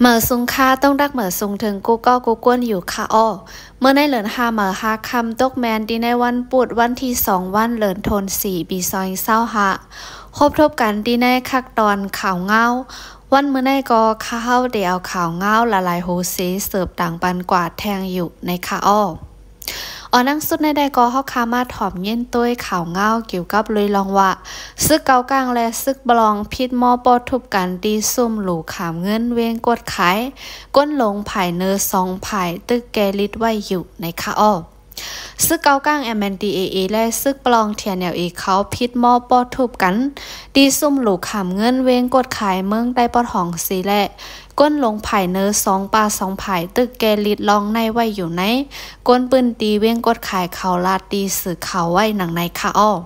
ເໝີຊຸງຄ່າ, ຕ້ອງດັກເໝີຊຸງເຖິງກູ່ເກາະກູ່ກົນຢູ່ຄ່າເອາະ. ເມື່ອໃນເດືອນຫ້າເໝີຫ້າຄ່ຳ ຕົກແມ່ນທີ່ໃນວັນພຸດ ວັນທີສອງ ວັນເດືອນທັນວາ ປີສອງພັນຊາວຫ້າ ພົບທົບກັນທີ່ໃນຄັກຕອນຂ່າວງາວ. ວັນມື້ໃນກໍຂ້າເຮົາໄດ້ເອົາຂ່າວງາວຫຼາຍໆໂຮເຊເສີບຕ່າງປັນກວ່າແທ່ງຢູ່ໃນຄ່າເອາະ. ອອນໜັງສຸດໃນໄດ້ກໍເຮົາຂ້າມາຖອມເຢັນໂຕຍຂ່າວງາວກ່ຽວກັບເລີຍລອງວ່າ ຊຶກເກົາກາງ ແລະ ຊຶກປະລອງຜິດມໍ່ປໍ້ທຸບກັນທີ່ຊຸມຫຼູຂາມເງິນເວງກົດຂາຍ ກົນຫຼົງພາຍເນີສອງຝ່າຍຕຶກແກ່ລິດໄວ້ຢູ່ໃນຄ່າເອາະ. ຊຶກເກົາກາງ ເອັມເອັນດີເອເອ ແລະ ຊຶກປະລອງ ທີເອັນແອລເອ ເຂົາຜິດມໍ່ປໍ້ທຸບກັນ ທີ່ຊຸມຫຼູຂາມເງິນເວງກົດຂາຍເມືອງໃຕ້ປອດຫ້ອງສີແລະ ກົນຫຼົງພາຍເນີສອງປາສອງຝ່າຍຕຶກແກ່ລິດລອງໃນໄວ້ຢູ່ໃນ ກົນພື້ນທີ່ເວງກົດຂາຍເຂົາລາດທີ່ສື່ຂ່າວໄວ້ໜັງໃນຄ່າເອາະ.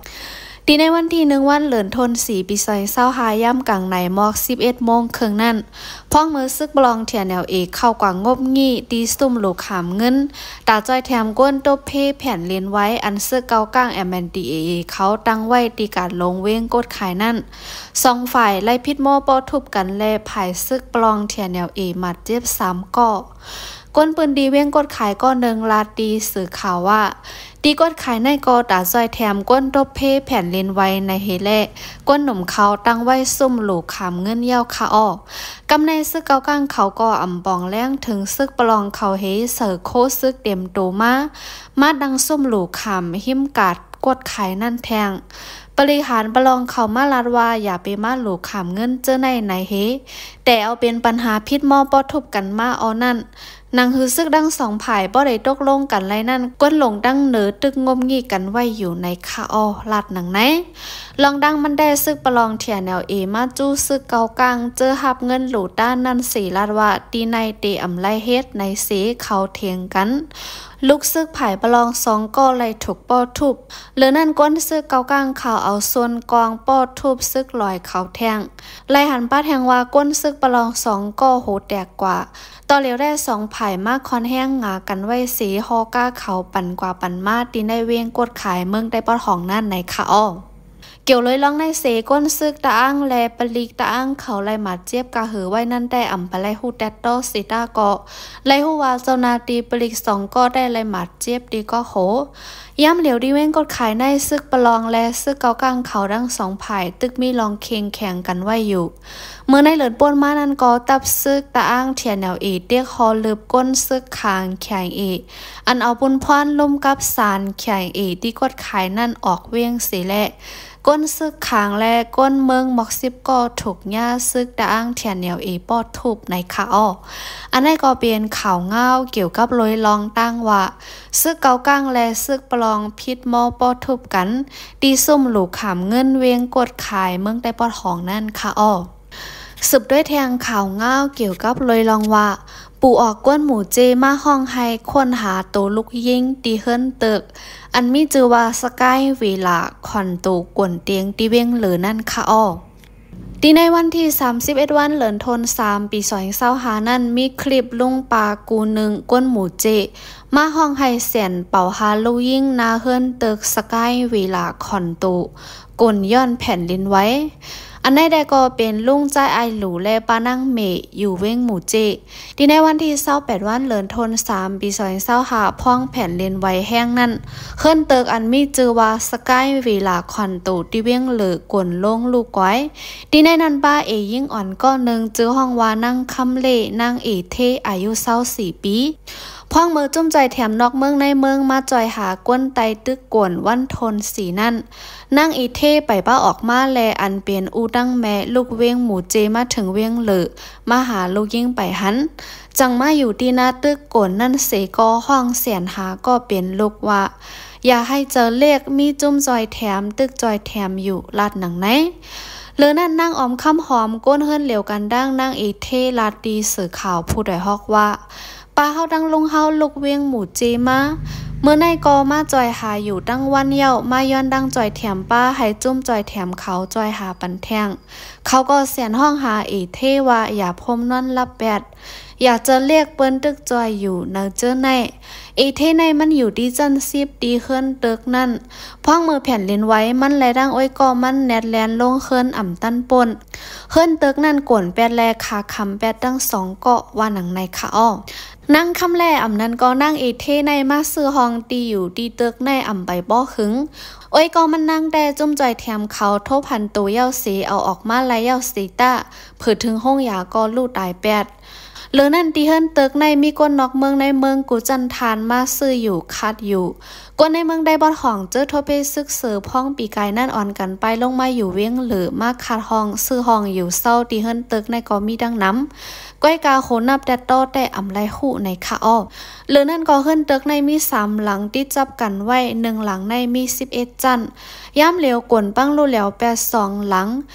ທີ່ໃນວັນທີໜຶ່ງ ວັນເດືອນທັນວາ ປີສອງພັນຊາວຫ້າ ຍາມກາງໃນໝອກສິບເອັດໂມງເຄິ່ງນັ້ນ ພ້ອງເມີຊຶກປະລອງ ທີເອັນແອລເອ ເຂົ້າກວາງງົບງີ້ທີ່ຊຸມຫຼູຂາມເງິນ ຕາຈ່ອຍແຖມກົນຕົບເພແຜ່ນດິນໄຫວ ອັນຊຶກເກົາກາງ ເອັມເອັນດີເອເອ ເຂົາຕັ້ງໄວ້ທີ່ກາດຫຼົງເວງກົດຂາຍນັ້ນ ສອງຝ່າຍໄລ່ຜິດມໍ່ປໍ້ທຸບກັນ ແລະ ຝ່າຍຊຶກປະລອງ ທີເອັນແອລເອ ບາດເຈັບສາມເກາະ. ຄົນພື້ນທີ່ເວງກົດຂາຍເກາະໜຶ່ງລາດທີ່ສື່ຂ່າວວ່າ ທີ່ກົດຂາຍໃນກໍຕາຈ່ອຍແຖມກົນຕົບເພແຜ່ນດິນໄຫວໃນເຮແລະ ຄົນໜຸ່ມເຂົາຕັ້ງໄວ້ຊຸມຫຼູຂາມເງິນເຍົາຄາອອກ. ກຳໃນຊຶກເກົາກາງເຂົາກໍອຳປອງແລງເຖິງຊຶກປະລອງເຂົາເຮໃສ່ໂຄຊຶກເຕັມໂຕມາ ມາດັງຊຸມຫຼູຂາມຮິມກາດ ກົດຂາຍນັ້ນແທ້ງ. ບໍລິຫານປະລອງເຂົ້າມາລາດວ່າ ຢ່າໄປມາຫຼູຂາມເງິນເຈີໃນໃນເຮ, ແຕ່ເອົາເປັນບັນຫາຜິດມໍ່ປໍ້ທຸບກັນມາເອົານັ້ນ. ໜັງຫືອຊຶກທັງສອງຝ່າຍບໍ່ໄດ້ຕົກລົງກັນໄດ້ນັ້ນ, ກົນຫຼົງຕັ້ງເນີຕຶກງົບງີ້ກັນໄວ້ຢູ່ໃນຄາອອ ລາດໜັງໃນ. ລອງດັ່ງມັນແດ່ຊຶກປະລອງ ທີເອັນແອລເອ ມາຈູ້ຊຶກເກົາກາງ ເຈີຮັບເງິນຫຼູຕ້ານນັ້ນເສ ລາດວ່າ ທີ່ໃນເຕອຳໄລເຮັດໃນເສເຂົາຖຽງກັນ. ລູກຊຶກຝ່າຍປະລອງສອງກໍໄລ່ຖືກປໍ້ທຸບ. ເລີນັ້ນ ກົນຊຶກເກົາກາງເຂົາເອົາສ່ວນກອງປໍ້ທຸບຊຶກລອຍເຂົາແທ້ງ. ໄລ່ຫັນປາແທງວ່າ ກົນຊຶກປະລອງສອງກໍໂຫແຕກກວ່າ. ຕໍ່ຫຼຽວແລສອງຝ່າຍມາຄອນແຮງງາກັນໄວ້ເສ ຫໍ້ກ້າເຂົາປັນກວ່າປັນມາ ທີ່ໃນເວງກົດຂາຍເມືອງໃຕ້ປອດຫ້ອງນັ້ນໃນຄາອອ. ກ່ຽວເລີຍລອງໃນເສ ກົນຊຶກຕາອາງ ແລະ ປະລິກຕາອາງເຂົາໄລ່ບາດເຈັບກະຫືອໄວ້ນັ້ນແຕ່ອຳປະໄລຮູ້ແຕັດຕໍ່ເສຕາເກາະ ໄລ່ຮູ້ວ່າເຈົ້າໜ້າທີ່ປະລິກສອງກໍໄດ້ໄລ່ບາດເຈັບທີ່ເກາະໂຫ. ຍາມຫຼຽວທີ່ເວງກົດຂາຍໃນ ຊຶກປະລອງ ແລະ ຊຶກເກົາກາງເຂົາທັງສອງຝ່າຍ ຕຶກມີລອງເຄັ່ງແຂງກັນໄວ້ຢູ່. ເມື່ອໃນເດືອນປົນມານັ້ນກໍ ຕັບຊຶກຕາອາງ ທີເອັນແອລເອ ເຕກຫໍລຶບກົນຊຶກຂາງ ແຄເອ ອັນເອົາປຸນພອນລົມກັບສານ ແຄເອ ທີ່ກົດຂາຍນັ້ນອອກເວງເສແລະ ກົນຊຶກຂາງ ແລະ ກົນເມືອງໝອກສິບກໍຖືກຍາຊຶກຕາອາງ ທີເອັນແອລເອ ປໍ້ທຸບໃນຄາອອ. ອັນໃດກໍເປັນຂ່າວງາວກ່ຽວກັບໂລຍລອງຕ່າງວ່າ ຊຶກເກົາກາງ ແລະ ຊຶກປະລອງຜິດມໍ່ປໍ້ທຸບກັນ ທີ່ຊຸມຫຼູຂາມເງິນເວງກົດຂາຍເມືອງໃຕ້ປອດຫ້ອງນັ້ນຄາອອ. ສືບດ້ວຍແທ່ງຂ່າວງາວກ່ຽວກັບໂລຍລອງວ່າ ປູອອກກົນໝູເຈມາຮ້ອງໄຫ້ຄົ້ນຫາໂຕລູກຍິງທີ່ເຮືອນຕຶກ ອັນມີຊື່ວ່າ ສະກາຍເວລາ ຄອນໂດ ກວນຕຽງ ທີ່ວຽງເລີນັ້ນຄາອອ. ທີ່ໃນວັນທີສາມສິບເອັດ ວັນເດືອນທັນວາ ປີສອງພັນຊາວຫ້ານັ້ນ ມີຄລິບລຸງປ້າຄູ່ໜຶ່ງກົນໝູເຈ ມາຮ້ອງໄຫ້ສຽນເປົາຫາລູກຍິງໜ້າເຮືອນຕຶກ ສະກາຍເວລາ ຄອນໂດ ກົນຍ້ອນແຜ່ນດິນໄຫວ. ອັນໃດແດ່ກໍເປັນລຸງຈາຍອ້າຍຫຼູ ແລະ ປ້ານາງເມ ຢູ່ເວງໝູເຈ ທີ່ໃນວັນທີຊາວແປດ ວັນເດືອນທັນວາ ປີສອງພັນຊາວຫ້າ ພ້ອງແຜ່ນດິນໄຫວແຮງນັ້ນ ເຮືອນຕຶກອັນມີຊື່ວ່າ ສະກາຍເວລາ ຄອນໂດ ທີ່ວຽງເລີ ກົນລົງລູກກວາຍ. ທີ່ໃນນັ້ນ ປ້າເອຍິງອ່ອນກໍໜຶ່ງ ຊື່ຮ້ອງວ່າ ນາງຄຳເລ ນາງເອເທ ອາຍຸຊາວສີ່ປີ ພ້ອງເມີຈຸ້ມຈ່ອຍແຖມນອກເມືອງໃນເມືອງມາຈ່ອຍຫາກົນໃຕ້ຕຶກກົນວັນທັນວານັ້ນ. ນາງເອເທໄປປ້າອອກມາແລ ອັນເປັນອູ່ຕັ້ງແມ່ ລຸກເວງໝູເຈມາເຖິງວຽງເລີ ມາຫາລູກຍິງໄປຫັ້ນ ຈັ່ງມາຢູ່ທີ່ໜ້າຕຶກກົນນັ້ນເສ ກໍຮ້ອງສຽນຫາກໍເປັນລຸກວ່າ ຢ່າໃຫ້ເຈີເລກ ມີຈຸ້ມຈ່ອຍແຖມ ຕຶກຈ່ອຍແຖມຢູ່ ລາດໜັງໃນ. ເລີນັ້ນ ນາງອອມຄຳຫອມ ຄົນເຮືອນລຽວກັນດັ່ງນາງເອເທ ລາດທີ່ສື່ຂ່າວຜູ້ດອຍຮອກວ່າ ປ້າເຮົາທັງລຸງເຮົາລຸກວຽງໝູເຈມາ ເມື່ອໃນກໍມາຈ່ອຍຫາຢູ່ຕັ້ງວັນເຍົາ ມາຍ້ອນດັ່ງຈ່ອຍແຖມປ້າ ໃຫ້ຈຸ້ມຈ່ອຍແຖມເຂົາຈ່ອຍຫາປັນແທ່ງ. ເຂົາກໍສຽນຮ້ອງຫາເອເທວ່າ ຢ່າພົມນອນຫຼັບແປດ ຢາກຈະລຽກເພິ່ນຕຶກຈ່ອຍຢູ່ເນີເຈີໃນ. ເອເທໃນມັນຢູ່ທີ່ຊັ້ນສິບ ທີ່ເຮືອນຕຶກນັ້ນ. ພວງມືແຜ່ນດິນໄຫວ ມັນແລະດັ່ງໂອ້ຍກໍມັນແນດແລ່ນລົງເຮືອນອຳຕັນປົນ. ເຮືອນຕຶກນັ້ນໂກນແປດແລະຂາຄຳແປດທັງສອງເກາະ ວ່າໜັງໃນຄະອໍ. ນາງຄຳແລອຳນັ້ນກໍນາງເອເທໃນມາຊື້ຫ້ອງທີ່ຢູ່ທີ່ຕຶກໃນອຳໄປບໍ່ຫຶງ. ໂອ້ຍກໍມັນນາງແຕ່ຈຸ້ມຈ່ອຍແຖມເຂົາໂທພັນໂຕເຍົາເສ ເອົາອອກມາໄລ່ເຍົາເສຕາ ເຜີເຖິງໂຮງຢາກໍລູກຕາຍແປດ. ເລີນັ້ນທີ່ເຮືອນຕຶກໃນມີຄົນນອກເມືອງໃນເມືອງກູຈັນທານມາຊື້ຢູ່ຄັດຢູ່. ຄົນໃນເມືອງໄດ້ບອດຫ້ອງເຈີໂທເພຊຶກເສີພອງປີກາຍນັ້ນອ່ອນກັນໄປລົງມາຢູ່ວຽງເຫຼື ມາຄັດຫ້ອງ ຊື້ຫ້ອງຢູ່ເຊົ່າທີ່ເຮືອນຕຶກໃນກໍມີດັ່ງນຳ. ກ້ອຍກາໂຫນັບແຕ່ຕໍ່ແຕ່ອຳໄລຫູໃນຄະອໍ. ເລີນັ້ນກໍເຮືອນຕຶກໃນມີສາມຫຼັງຕິດຈັບກັນໄວ້, ໜຶ່ງຫຼັງໃນມີສິບເອັດຊັ້ນ. ຍາມຫຼຽວກົນປັງລູແຫຼວແປດສອງຫຼັງ.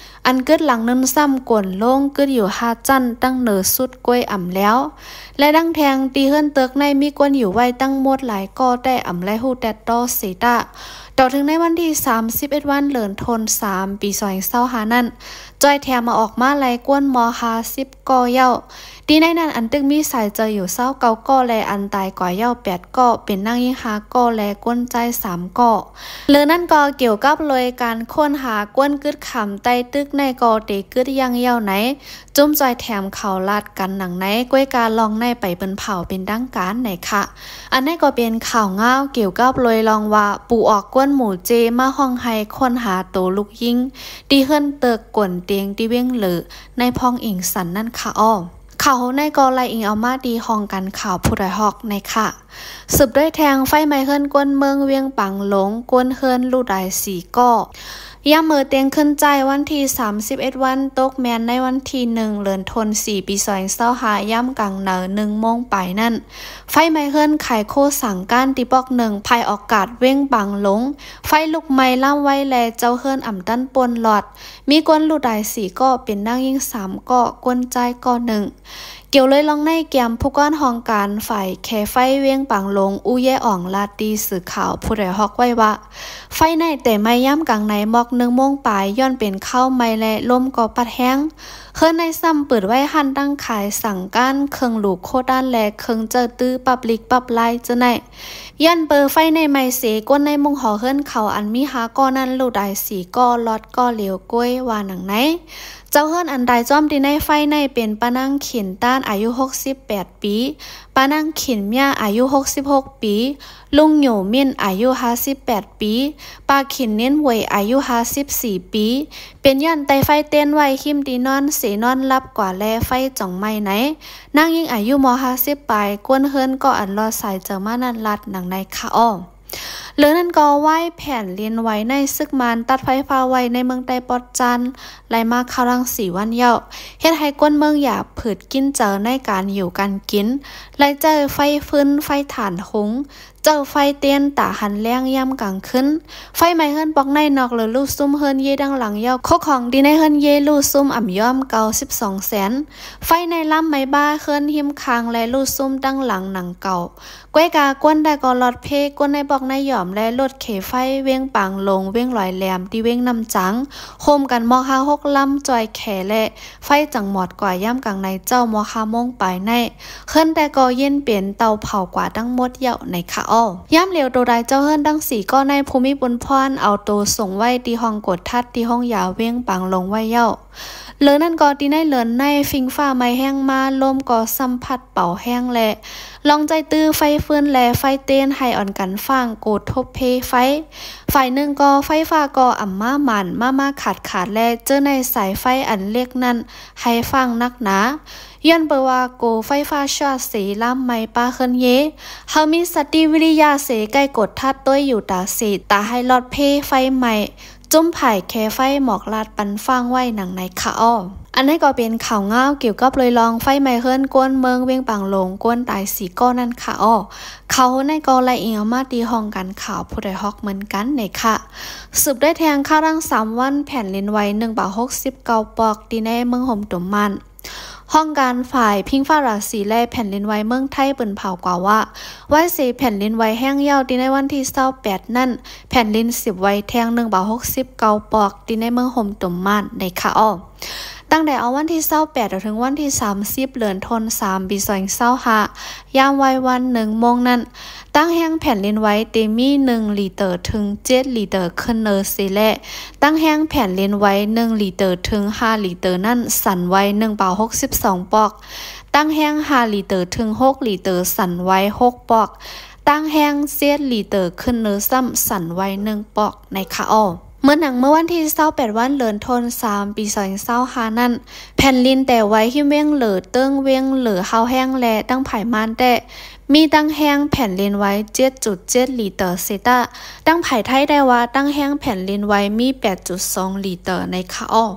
ອັນກຶດຫຼັງໜຶ່ງຊ້ຳກົນລົງກຶດຢູ່ຫ້າຊັ້ນ ຕັ້ງເໜີສຸດກ້ວຍອຳແລ້ວ ແລະ ດັງແທງທີ່ເຮືອນຕຶກໃນມີຄົນຢູ່ໄວ້ທັງໝົດຫຼາຍກໍແຕ່ອຳໄລຫູແຕ່ຕໍ່ເສຕາ. ຕໍ່ເຖິງໃນວັນທີສາມສິບເອັດວັນ ເດືອນໂທນສາມ ປີສອງພັນຊາວຫ້ານັ້ນ ຈ່ອຍແຖມມາອອກມາໄລ່ກວນໝໍຫ້າສິບກໍເຍົາ. ທີ່ໃນນັ້ນອັນຕຶກມີສາຍເຈີຢູ່ຊາວເກົ້າກໍ ແລະ ອັນຕາຍກວ່າເຍົາແປດກໍ ເປັນນາງຍິງຫ້າກໍ ແລະ ຄົນຊາຍສາມກໍ. ເລີນັ້ນກໍກ່ຽວກັບໂລຍການຄົ້ນຫາກວນກຶດຂາມໃຕ້ຕຶກໃນກໍເຕກຶດຢ່າງເຍົາໃນ ຈຸ້ມຈ່ອຍແຖມເຂົາລາດກັນໜັງໃນ ກ້ວຍກາລອງໃນໄປເປີນເຜົາເປັນທາງການໃນຄະ. ອັນໃນກໍເປັນຂ່າວງາວກ່ຽວກັບໂລຍລອງວ່າ ປູອອກກວນໝູເຈມາຮ້ອງໄຫ້ຄົ້ນຫາໂຕລູກຍິງ ທີ່ເຮືອນຕຶກກົນຕຽງທີ່ວຽງເຫຼື ໃນພອງອີງສັນນັ້ນຄະອໍ. ຂ່າວໃນກໍໄລ່ອີງເອົາມາທີ່ຫ້ອງການຂ່າວຜູ້ດອຍຮອກໃນຄະ. ສືບດ້ວຍແທງໄຟໄໝ້ເຮືອນກວນເມືອງວຽງປາງຫຼົງ ກວນເຮືອນລູກຕາຍສີ່ກໍ. ຍາມມື້ຕຽງຄືນໃຈວັນທີສາມສິບເອັດວັນ ຕົກແມ່ນໃນວັນທີໜຶ່ງ ເດືອນໂທນສີ່ ປີສອງພັນຊາວຫ້າ ຍາມກາງເໜີໜຶ່ງໂມງປາຍນັ້ນ ໄຟໄໝ້ເຮືອນຂາຍໂຄສັງການທີ່ປອກໜຶ່ງ ພາຍອອກກາດວຽງປາງຫຼົງ. ໄຟລຸກໄໝ້ລາມໄວ ແລະ ເຈົ້າເຮືອນອຳຕັນປົນລອດ. ມີຄົນລູກຕາຍສີ່ກໍ ເປັນນາງຍິງສາມກໍ ຄົນຊາຍກໍໜຶ່ງ. ກ່ຽວເລີຍລອງໃນແກມ ຜູ້ກອນຫ້ອງການຝ່າຍແຄໄຟວຽງປາງຫຼົງ ອູ່ແຢອອງ ລາດຕີສື່ຂ່າວຜູ້ດອຍຮອກໄວ້ວ່າ ໄຟໃນແຕ່ໄໝ້ຍາມກາງໃນໝອກໜຶ່ງໂມງປາຍ ຍ້ອນເປັນຄາວໃໝ່ ແລະ ລົມກໍພັດແຮງ. ເຮືອນໃນຊ້ຳເປີດໄວ້ຮ້ານຕັ້ງຂາຍສັງການ ເຄື່ອງລູກໂຄດານ ແລະ ເຄື່ອງເຈີຕື້ປັບລິກປັບລາຍເຈີໃນ. ຍ້ອນເປີໄຟໃນໄໝ້ເສ ຄົນໃນມຸງຫໍເຮືອນເຂົາອັນມີຫ້າກໍນັ້ນ ລູກຕາຍສີ່ກໍ ລອດກໍຫຼຽວກ້ວຍ ວ່າໜັງໃນ. ເຈົ້າເຮືອນອັນຕາຍຈ້ອມທີ່ໃນໄຟໃນເປັນປ້ານາງຂິນຕ້ານ ອາຍຸຫົກສິບແປດປີ, ປ້ານາງຂິນເມຍ ອາຍຸຫົກສິບຫົກປີ, ລຸງໂຫຍມິນ ອາຍຸຫ້າສິບແປດປີ, ປ້າຂິນນິນຫວຍ ອາຍຸຫ້າສິບສີ່ປີ. ເປັນຍ້ອນໄຕ້ໄຟເຕັ້ນໄວ້ຮິມທີ່ນອນເສ ນອນຫຼັບກວ່າແລໄຟຈອງໄໝ້ໃນ. ນາງຍິງອາຍຸມໍ່ຫ້າສິບປາຍ ກວນເຮືອນກໍອັນລອດສາຍເຈີມານັ້ນ ລາດໜັງໃນຄະອໍ. ເລີນັ້ນກໍວາຍແຜ່ນດິນໄຫວໃນ ຊຶກມານຕັດໄຟຟ້າໄວ້ໃນເມືອງໃຕ້ປອດຈານ ໄລ່ມາຄາວຫຼັງສີ່ວັນເຍົາ ເຮັດໃຫ້ຄົນເມືອງຢາກຜືດກິນເຈີໃນການຢູ່ການກິນ ໄລ່ໃຊ້ໄຟຟືນ ໄຟຖ່ານຫຸງ ເຈີໄຟເຕັ້ນຕາຫັນແລງຍາມກາງຄືນ. ໄຟໄໝ້ເຮືອນປອກໃນນອກເຫຼືອລູກຊຸມເຮືອນເຢດັ່ງຫຼັງເຍົາ ເຂົ້າຂອງທີ່ໃນເຮືອນເຢລູກຊຸມອຳຍອມເກົ້າສິບສອງແສນ. ໄຟໃນລາມໄໝ້ບ້າເຮືອນຮິມຂ້າງ ແລະ ລູກຊຸມຕັ້ງຫຼັງໜັງເກົ່າ. ກ້ວຍກາກວນໄດ້ກໍລອດເພ ຄົນໃນບອກໃນຫຍອມ ແລະ ລົດເຂໄຟວຽງປາງຫຼົງ ວຽງລອຍແຫຼມ ທີ່ວຽງນ້ຳຈາງ ໂຮມກັນໝອກຫ້າຫົກລຳ ຈ່ອຍແຂ ແລະ ໄຟຈັ່ງໝອດກວ່າຍາມກາງໃນເຈົ້າໝອກຫ້າໂມງປາຍໃນ ເຮືອນແຕ່ກໍເຢັນເປັນເຕົາເຜົາກວ່າທັງໝົດເຍົາໃນຄະອໍ. ຍາມຫຼຽວໂຕຕາຍເຈົ້າເຮືອນທັງສີ່ກໍໃນ ຜູ້ມີບຸນພອນເອົາໂຕສົ່ງໄວ້ທີ່ຫ້ອງກົດທັດທີ່ໂຮງຢາວຽງປາງຫຼົງໄວ້ເຍົາ. ເລີນັ້ນກໍທີ່ໃນເລີນໃນ ຟິງຟ້າໄໝ້ແຮງມາ ລົມກໍຊ້ຳພັດເປົ່າແຮງ ແລະ ລອງໃຊ້ຕື້ໄຟຟືນ ແລະ ໄຟເຕັ້ນໃຫ້ອ່ອນກັນຟ້າງໂກທົບເພໄຟ. ຝ່າຍໜຶ່ງກໍໄຟຟ້າກໍອຳມາໝານ ມາໆຂາດໆ ແລະ ເຈີໃນສາຍໄຟອັນເລັກນັ້ນໃຫ້ຟ້າງໜັກໜາ ຍ້ອນເປີວ່າໂກໄຟຟ້າຊອດເສ ລາມໄໝ້ປ້າເຮືອນເຢ. ເຮົາມີສະຕິວິລິຍະເສ ໃກ້ກົດທັດໂຕຍຢູ່ຕາເສ ຕາໃຫ້ລອດເພໄຟໄໝ້ ຈຸ້ມຜາຍແຄໄຟໝອກລາດປັນຟັງໄວ້ໜັງໃນຄະອໍ. ອັນໃດກໍເປັນຂ່າວງາວກ່ຽວກັບໂລຍລອງໄຟໄໝ້ເຮືອນກວນເມືອງວຽງປາງຫຼົງ ກວນຕາຍສີ່ກໍນັ້ນຄະອໍ. ຂ່າວໃນກໍລະອີງເອົາມາທີ່ຫ້ອງການຂ່າວຜູ້ດອຍຮອກເໝືອນກັນໃນຄະ. ສືບດ້ວຍແທງຄາວຫຼັງສາມວັນ ແຜ່ນດິນໄຫວໜຶ່ງບາດຫົກສິບເກົ້າປອກ ທີ່ໃນເມືອງໂຮມຕຸມມານ. ຫ້ອງການຝ່າຍພິງຟ້າລາສີ ແລະ ແຜ່ນດິນໄຫວເມືອງໄທເປິ້ນເຜົາກວ່າວ່າ ໄຫວເສແຜ່ນດິນໄຫວແຮງເຍົາທີ່ໃນວັນທີຊາວແປດນັ້ນ ແຜ່ນດິນສິບໄຫວແທງໜຶ່ງບາດຫົກສິບເກົ້າປອກ ທີ່ໃນເມືອງໂຮມຕຸມມານໃນຄະອໍ. ຕັ້ງແຕ່ອອກວັນທີຊາວແປດ ເຖິງວັນທີສາມສິບ ເດືອນທັນວາ ປີສອງພັນຊາວຫ້າ ຍາມໄວວັນ ໜຶ່ງໂມງນັ້ນ, ຕັ້ງແຮງແຜ່ນດິນໄຫວເຕມີ ໜຶ່ງລິເຕີ ເຖິງເຈັດລິເຕີ ຂຶ້ນເນີເສແລະ ຕັ້ງແຮງແຜ່ນດິນໄຫວ ໜຶ່ງລິເຕີ ເຖິງຫ້າລິເຕີນັ້ນ ສັ່ນໄຫວ ໜຶ່ງຮ້ອຍຫົກສິບສອງປອກ, ຕັ້ງແຮງ ຫ້າລິເຕີ ເຖິງຫົກລິເຕີ ສັ່ນໄຫວຫົກປອກ, ຕັ້ງແຮງ ເຈັດລິເຕີ ຂຶ້ນເນີຊ້ຳ ສັ່ນໄຫວໜຶ່ງປອກ ໃນຂະອອກ. ເໝືອນຫຍັງເມື່ອວັນທີຊາວແປດວັນ ເດືອນທັນວາ ປີສອງພັນຊາວຫ້ານັ້ນ, ແຜ່ນດິນແຕໄຫວ ຮິມວຽງເລີ ເຕີງວຽງເລີ ຮາວແຮງ ແລະ ທາງພາກມ່ານແຕ້ ມີຕັ້ງແຮງແຜ່ນດິນໄຫວ ເຈັດຈຸດເຈັດລິເຕີເສຕາ, ທາງພາກໄທໄດ້ວ່າ ຕັ້ງແຮງແຜ່ນດິນໄຫວມີ ແປດຈຸດສອງລິເຕີ ໃນຂະອອກ.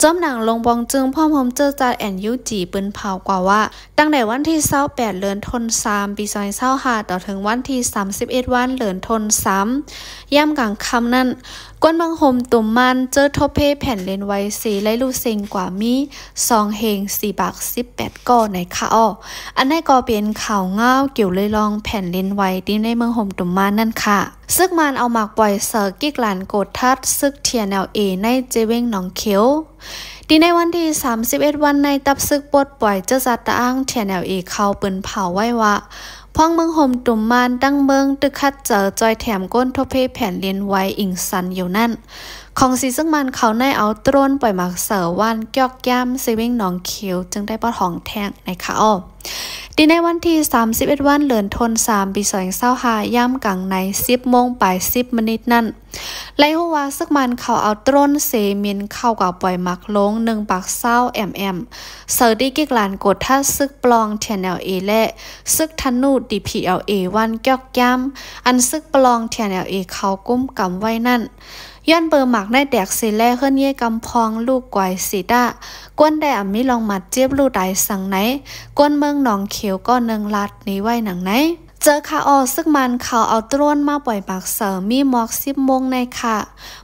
ຈອມໜັງລົງປອງຈຶ່ງພ້ອມໂຮມເຈີຈັດ ເອັນຢູຈີ ປືນເຜົາກວ່າວ່າ, ຕັ້ງແຕ່ວັນທີຊາວແປດ ເດືອນທັນວາ ປີສອງພັນຊາວຫ້າ ຕໍ່ເຖິງວັນທີສາມສິບເອັດວັນ ເດືອນທັນວາ ຍາມກາງຄ່ຳນັ້ນ, ຄົນເມືອງໂຮມຕຸມມານ ເຈີທົບເພແຜ່ນດິນໄຫວເສ ໄດ້ຮູ້ເຊິ່ງກວ່າມີ ສອງພັນສີ່ຮ້ອຍສິບແປດກໍ ໃນຂະອອກ. ອັນນີ້ກໍເປັນຂ່າວງາວກ່ຽວເລື່ອງແຜ່ນດິນໄຫວທີ່ໃນເມືອງໂຮມຕຸມມານນັ້ນຄ່ະ. ຊຶກມານເອົາໝາກປ່ອຍເສີກກິກລານໂກດທັດ ຊຶກ ທີເອັນແອລເອ ໃນເຈວຽງໜອງຂຽວ. ທີ່ໃນວັນທີສາມສິບເອັດວັນໃນ ຕັບຊຶກປົດປ່ອຍເຈີຈັດຕະອາງ ທີເອັນແອລເອ ເຂົາປືນເຜົາໄວ້ວ່າ ພວກເມືອງໂຮມຕຸມມານ ຕັ້ງເມືອງຕຶກຂັດເຈີ ຈ່ອຍແຖມຄົນທົບເພແຜ່ນດິນໄຫວອິງຊັນຢູ່ນັ້ນ, ຂອງສີຊຶກມານເຂົາໃນເອົາໂຕຣນປ່ອຍໝາກເສີວ່ານກອກຢາມ ເຊວຽງໜອງຂຽວ ຈຶ່ງໄດ້ປະທ້ອງແທ້ງ ໃນຂະອອກ. ທີ່ໃນວັນທີສາມສິບເອັດວັນ ເດືອນທັນວາ ປີສອງພັນຊາວຫ້າ ຍາມກາງໃນ ສິບໂມງປາຍສິບມະນິດນັ້ນ, ໄດ້ຮູ້ວ່າຊຶກມານເຂົາເອົາໂຕຣນເຊມິນເຂົ້າກວ່າປ່ອຍໝາກລົງ ໜຶ່ງປາກຊາວແອມແອມ ເສີທີ່ກິກລານໂກດທັດ ຊຶກປະລອງ ທີເອັນແອລເອ ແລະ ຊຶກທະນູ ດີພີແອລເອ ວ່ານກອກຢາມ ອັນຊຶກປະລອງ ທີເອັນແອລເອ ເຂົາກຸມກຳໄວ້ນັ້ນ. ຍ້ອນເປີໝາກໃນແຕກເສແລ ເຮືອນເຍກຳພອງລູກກວາຍເສຕາ, ຄົນໄດ້ອາດມີລອງບາດເຈັບ ຫຼື ຕາຍສັງໃນ, ຄົນເມືອງໜອງຂຽວກໍໜຶ່ງລາດໜີໄວ້ໜັງໃນ. ເຈີຂ່າວອອກ ຊຶກມານເຂົາເອົາໂຕຣນມາປ່ອຍໝາກເສີ ມີໝອກສິບໂມງໃນຂະ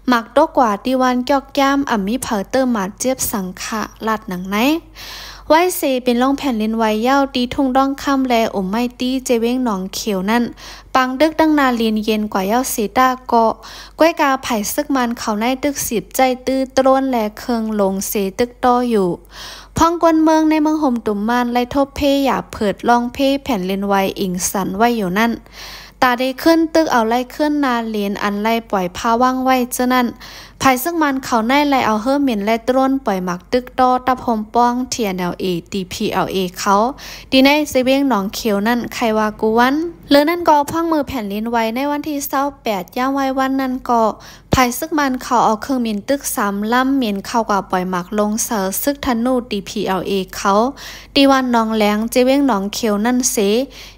ໝາກຕົກກວ່າທີ່ວ່ານກອກຢາມ ອາດມີໃຜເຕີບາດເຈັບສັງຂະ ລາດໜັງໃນ. ໄຫວເສເປັນໂລງແຜ່ນດິນໄຫວຍາວ ທີ່ທົ່ງດອງຄຳ ແລະ ອຸມໄມ້ຕີ ເຈວຽງໜອງຂຽວນັ້ນ ປາງຕຶກຕັ້ງໜ້າລິນເຢັນກວ່າຍາວເສຕາເກາະ, ກ້ວຍກາໄພຊຶກມານເຂົາໃນຕຶກສີບໃຈຕື້ໂຕຣນ ແລະ ເຄື່ອງລົງເຊຕຶກຕໍ່ຢູ່. ພວກຄົນເມືອງໃນເມືອງໂຮມຕຸມມານ ໄດ້ທົບເພຢາເພີດລອງເພແຜ່ນດິນໄຫວອິງຊັນໄວ້ຢູ່ນັ້ນ. ຕາໄດ້ຂຶ້ນຕຶກເອົາໄລ່ຂຶ້ນໜ້າລິນ ອັນໄດ້ປ່ອຍພາວາງໄວ້ເທື່ອນັ້ນ, ພາຍຊຶກມານເຂົາໃນໄດ້ເອົາເຮືອບິນ ແລະ ໂຕຣນປ່ອຍໝາກຕຶກຕໍ່ຕັບໂຮມປ້ອງ ທີເອັນແອລເອ ດີພີແອລເອ ເຂົາ ທີ່ໃນເຊວຽງໜອງຂຽວນັ້ນ ໄຄວ່າກູວັນ. ເລີນັ້ນກໍພາກມື້ແຜ່ນດິນໄຫວໃນວັນທີຊາວແປດ ຍາມໄວວັນນັ້ນກໍ ພາຍຊຶກມານເຂົາເອົາເຄື່ອງບິນຕຶກສາມລຳ ບິນເຂົ້າກວ່າປ່ອຍໝາກລົງເສີຊຶກທະນູ ດີພີແອລເອ ເຂົາ ທີ່ວ່ານໜອງແຫຼງ ເຈວຽງໜອງຂຽວນັ້ນເສ,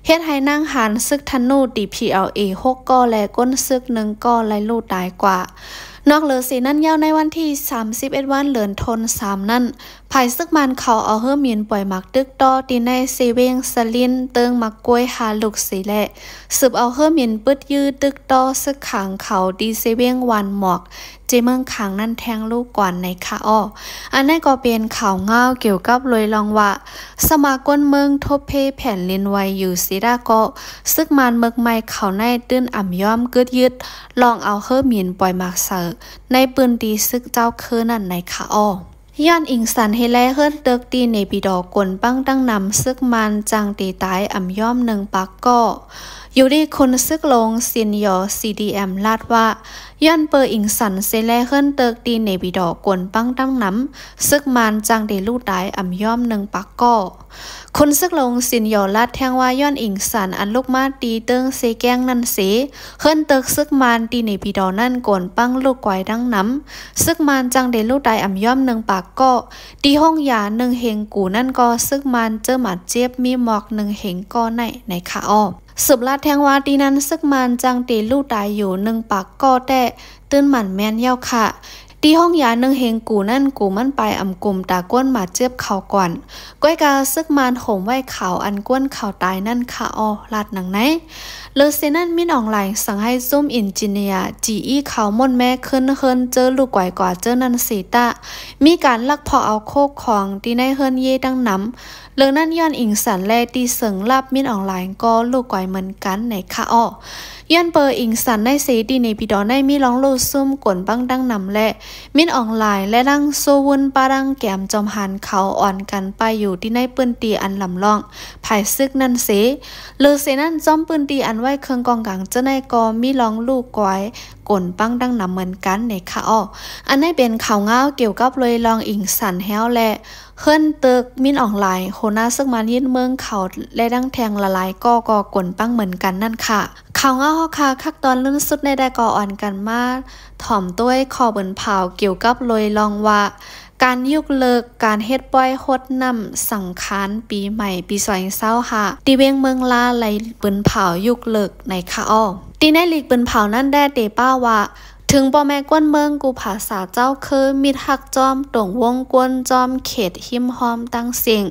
ເຮັດໃຫ້ນາງຫານຊຶກທະນູ ດີພີແອລເອ ຫົກກໍ ແລະ ຄົນຊຶກໜຶ່ງກໍ ໄດ້ຮູ້ຕາຍກວ່າ. ນອກເຫຼືອເສນັ້ນ ຍາມໃນວັນທີສາມສິບເອັດວັນ ເດືອນທັນວານັ້ນ, ພາຍຊຶກມານເຂົາເອົາເຮືອບິນປ່ອຍໝາກຕຶກຕໍ່ ທີ່ໃນເຊວຽງສະລິນ ເຕີງໝາກກ້ວຍຫ້າລູກເສແລະ ສືບເອົາເຮືອບິນປຶດຢື້ຕຶກຕໍ່ຊຶກຂາງເຂົາ ທີ່ເຊວຽງຫວ່ານໝອກ ເຈເມືອງຄາງນັ້ນແທງລູກກວານໃນຂະອອກ. ອັນນັ້ນກໍເປັນຂ່າວງາວກ່ຽວກັບໂດຍລອງວ່າ ສະມາຄົນເມືອງທົບເພແຜ່ນດິນໄຫວຢູ່ເສຕາເກາະ, ຊຶກມານເມືອງໃໝ່ເຂົາໃນຕື່ນອຳຍອມກຶດຍຶດ ລອງເອົາເຮືອບິນປ່ອຍໝາກເສີ ໃນພື້ນທີ່ຊຶກເຈົ້າຄືນັ້ນໃນຂະອອກ. ຍ້ອນອິງສັນເຮແລເຮືອນຕຶກທີ່ເນປີດໍກົນປັງຕັ້ງນຳ ຊຶກມານຈັ່ງເຕຕາຍອຳຍອມໜຶ່ງປາກກໍ. ຢູ່ດີຄຸນຊຶກຫຼົງຊິນຢໍ ຊີດີເອັມ ລາດວ່າ ຍ້ອນເປີອິງສັນເຊແລເຮືອນຕຶກທີ່ເນປີດໍກົນປັງຕັ້ງນຳ ຊຶກມານຈັ່ງເຕລູຕາຍອຳຍອມໜຶ່ງປາກກໍ. ຄຸນຊຶກຫຼົງຊິນຢໍລາດແທງວ່າ ຍ້ອນອິງສັນອັນລຸກມາຕີເຕີງເຊແກ້ງນັ້ນເສ ເຮືອນຕຶກຊຶກມານທີ່ເນປີດໍນັ້ນກົນປັງລູກກວາຍດັ່ງນຳ ຊຶກມານຈັ່ງເຕລູຕາຍອຳຍອມໜຶ່ງປາກກໍ. ທີ່ໂຮງຢາໜຶ່ງເຮງກູນັ້ນກໍ ຊຶກມານເຈີໝາດເຈັບມີໝອກໜຶ່ງເຮງກໍໃນ ໃນຂະອອກ. ສືບລາດແທງວ່າ ທີ່ນັ້ນຊຶກມານຈັ່ງເຕລູຕາຍຢູ່ໜຶ່ງປາກກໍແຕ່ ຕື່ນໝັ້ນແມ່ນຍາວຂະ. ທີ່ໂຮງຢາໜຶ່ງເຮງກູນັ້ນ ກູມັນປາຍອຳກຸມຕາກວນໝາດເຈັບເຂົາກ່ອນ. ກ້ວຍກາຊຶກມານໂຫມໄຫວ້ເຂົາອັນກວນເຂົາຕາຍນັ້ນຂະອອກ ລາດໜັງໃນ. ເລີເສນັ້ນ ມິນອອງລາຍສັ່ງໃຫ້ຊຸມອິນຈິເນຍ ຈີອີ ເຂົາໝົນແມ່ຂຶ້ນເຮືອນເຈີລູກກວາຍກວ່າເຈີນັ້ນເສຕາ ມີການລັກພາເອົາໂຄຂອງທີ່ໃນເຮືອນເຢຕັ້ງນຳ ເລື່ອງນັ້ນຍ້ອນອີງສັນ ແລະ ທີ່ເຊິ່ງລາບມິນອອງລາຍກໍລູກກວາຍເໝືອນກັນໃນຄະອໍ. ຍ້ອນເປີອີງສັນໃນເສ ທີ່ເນປິດໍໄດ້ມີລອງລູ້ຊຸມກົນບັງດັ່ງນຳ ແລະ ມິນອອງລາຍ ແລະ ນາງຊູວຸນ ປາດັງແກມຈອມຫານ ເຂົາອ່ອນກັນໄປຢູ່ທີ່ໃນພື້ນທີ່ອັນລຳລອງພາຍເສິກນັ້ນເສ. ເລີເສນັ້ນ ຈອມພື້ນທີ່ອັນໄວ້ເຄື່ອງກອງກາງເຈົ້າໃນກໍມີລອງລູກກວາຍ ກົນບັງດັ່ງນຳເໝືອນກັນໃນຄະອໍ. ອັນນີ້ເປັນຂ່າວງາວກ່ຽວກັບໂດຍລອງອີງສັນແຮວ ແລະ ເຮືອນຕຶກມິນອອງລາຍ ຫົວໜ້າເສິກມານຍຶດເມືອງເຂົາ ແລະ ດັ່ງແທງຫຼາຍໆກໍກໍກົນບັງເໝືອນກັນນັ້ນຄ່ະ. ຂ່າວງາວເຮົາຄ່ະ ຄັກຕອນລຸ້ນສຸດໃນໄດ້ກໍອ່ອນກັນມາຖ່ອມໂຕ້ຍຂໍ້ບືນເຜົາກ່ຽວກັບໂດຍລອງວ່າ ການຍົກເລີກການເຮັດປ່ອຍຫົດນ້ຳສັງຂານປີໃໝ່ປີສອງພັນຊາວຫ້າ ທີ່ວຽງເມືອງລາໄດ້ບືນເຜົາຍົກເລີກໃນຄະອໍ. ທີ່ໃນຫຼີກບືນເຜົານັ້ນໄດ້ເຕະປ້າວ່າ ເຖິງພໍ່ແມ່ກວນເມືອງ ກູ່ຜາສາເຈົ້າຄື ມິດຮັກຈອມ ຕົງວົງກວນຈອມ ເຂດຮິມຫ້ອມຕ່າງເສັງ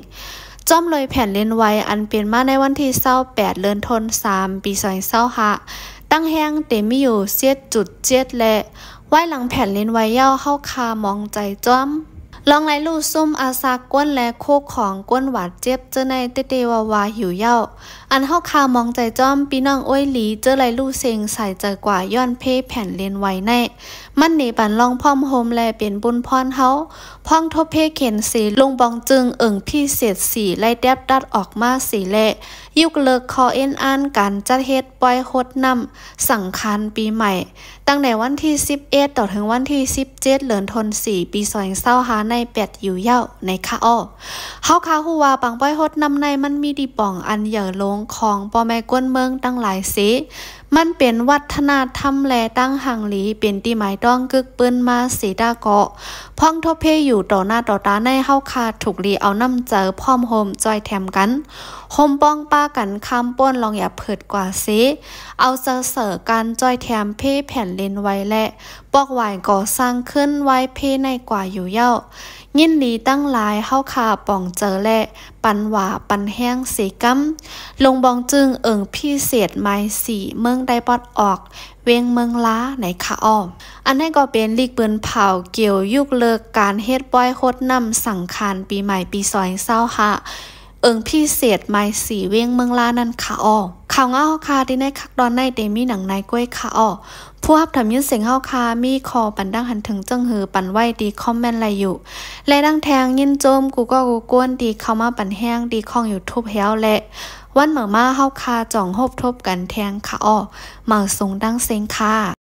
ຈອມໂດຍແຜ່ນດິນໄຫວ ອັນເປັນມາໃນວັນທີຊາວແປດ ເດືອນທັນວາ ປີສອງພັນຊາວຫ້າ ຕັ້ງແຮງເຕັມມີຢູ່ເຈັດຈຸດເຈັດ ແລະ ໄວ້ຫຼັງແຜ່ນດິນໄຫວເຍົາ ເຮົາຄ່າມອງໃຈຈອມ ລອງໄດ້ຮູ້ຊຸມອາຊາກວນ ແລະ ຄູ່ຂອງກວນບາດເຈັບ ເຈົ້າໃນເຕເຕວ່າວ່າຢູ່ເຍົາ ອັນເຮົາຄ່າມອງໃຈຈອມ ພີ່ນ້ອງໂອ້ຍຫຼີ ເຈົ້າໄດ້ຮູ້ເສັງສາຍໃຈກວ່າ ຍ້ອນເພແຜ່ນດິນໄຫວໃນ ມັນເນປັນລອງພ້ອມໂຮມ ແລະ ເປັນບຸນພອນເຮົາ ພ້ອງທົບເພເຂັນເສ ລຸງບອງຈຶ່ງ ເອີງພິເສດສີ່ ໄດ້ແຕບຕັດອອກມາເສ ແລະ ຍົກເລີກຂໍ້ເອັນອ່ານການຈັດເຮັດປ່ອຍຫົດນ້ຳສັງຂານປີໃໝ່ ຕັ້ງແຕ່ວັນທີສິບເອັດ ຕໍ່ເຖິງວັນທີສິບເຈັດ ເດືອນທັນວາ ປີສອງພັນຊາວຫ້າ ໃນແປດຢູ່ເຍົາໃນຄະອໍ. ເຮົາຄ່າຮູ້ວ່າປາງປ່ອຍຫົດນ້ຳໃນມັນມີທີ່ປ່ອງອັນໃຫຍ່ຫຼວງຂອງພໍ່ແມ່ກວນເມືອງຕັ້ງຫຼາຍເສ ມັນເປັນວັດທະນະທຳ ແລະ ຕັ້ງຮັ່ງລີ ເປັນທີ່ໝາຍຕ້ອງກຶກປືນມາເສຕາເກາະ ພ້ອງທົບເພຢູ່ຕໍ່ໜ້າຕໍ່ຕາໃນ ເຮົາຄ່າຖືກລີເອົານ້ຳໃຈພ້ອມໂຮມຈ່ອຍແຖມກັນ ໂຮມປ້ອງປາກັນຂ້າມປ້ນລອງຢ່າເພີດກວ່າເສ ເອົາໃຈໃສ່ການຈ່ອຍແຖມເພແຜ່ນດິນໄຫວ ແລະ ປອກຫວາຍກໍ່ສ້າງຄືນໄຫວ້ເພໃນກວ່າຢູ່ເຍົາ ຍິນດີຕັ້ງຫຼາຍ ເຮົາຄ່າປອງໃຈ ແລະ ປັນຫວາປັນແຮງເສກຳ ລຸງບອງຈຶ່ງ ເອີງພິເສດໝາຍສີ່ ເມືອງໄດ້ປອດອອກ ວຽງເມືອງລາໃນຄະອໍ. ອັນນັ້ນກໍເປັນຫຼີກບືນເຜົາກ່ຽວຍົກເລີກການເຮັດປ່ອຍຫົດນ້ຳສັງຂານປີໃໝ່ປີສອງພັນຊາວຫ້າ ເອີງພິເສດໝາຍສີ່ ວຽງເມືອງລານັ້ນຄະອໍ. ຂ່າວງາວເຮົາຄ່ະ ທີ່ໃນຄັກຕອນໃນເຕມີໜັງໃນກ້ວຍຄະອໍ. ຜູ້ຮັບຖາມຍິນເສຍງເຮົາຄ່ະ ມີຂໍ້ປັນດັງຫັນເຖິງຈັ່ງຫື ປັນໄວ້ທີ່ຄອມເມັນໄດ້ຢູ່ ແລະ ດັ່ງແທງຍິນຊົມກູ່ກໍກູ່ກວນທີ່ເຂົ້າມາປັນແຮງທີ່ຊ່ອງຢູທູບແຮວ ແລະ ວັນເໝີມາເຮົາຄ່ະຈອງພົບທົບກັນແທງຄະອໍ. ມາສົ່ງດັງເສັງຄ່ະ.